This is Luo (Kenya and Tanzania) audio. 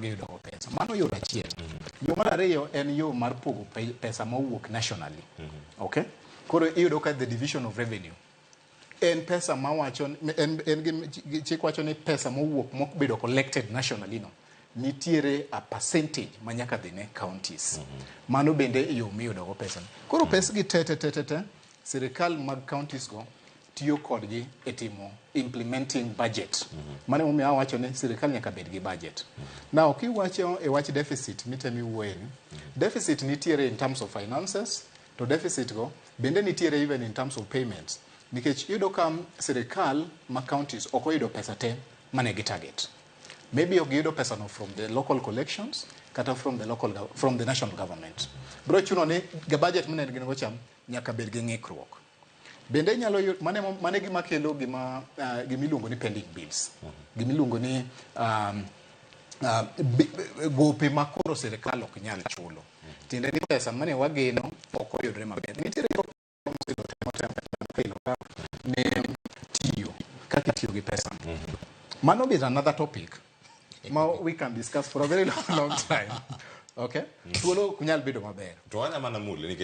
giyudo go pesa. Mano yo achiel. Yo mar ariyo en yo mar pogo pesa mowuok nationally. Okay, koro iyudo ka the division of revenue en pesa mawacho en gi chik wacho ni pesa mowuok mobedo collected nationally no nitiere a percentage ma nyaka dhi ne counties. Mano bende yo miyudo go pesa. Koro pesgi te te te te te, sirikal mag counties go tiyo kodgi e timo implementing budget. Mano emomiyo awacho ni sirikal nyaka bed gi budget. Now, kiwacho e wach deficit mitemi wuoye ni, deficit nitiere in terms of finances, to deficit go bende nitiere even in terms of payments, nikech iyudo ka sirikal ma counties ok oyudo pesa te mane gi target. Maybe ok giyudo pesa no from the local collections kata from the national government. Bro chuno ni ga budget mane gin go cha nyaka bed gi ng'ikruok. Bende inyalo mane gima kelo gima iluongo ni pending bills, gima iluongo ni gope ma koro sirikal ok nyal chulo, tiende ni pesa mane wageno ok oyudre maber. Nitiere jok mosebedo temo temo temo ka ne tiyo kaka itiyo gi pesa. Mano is another topic ma we can discuss for a very long, long time. Okay, thuolo ok nyal bedo maber. To wanya mana mule nikech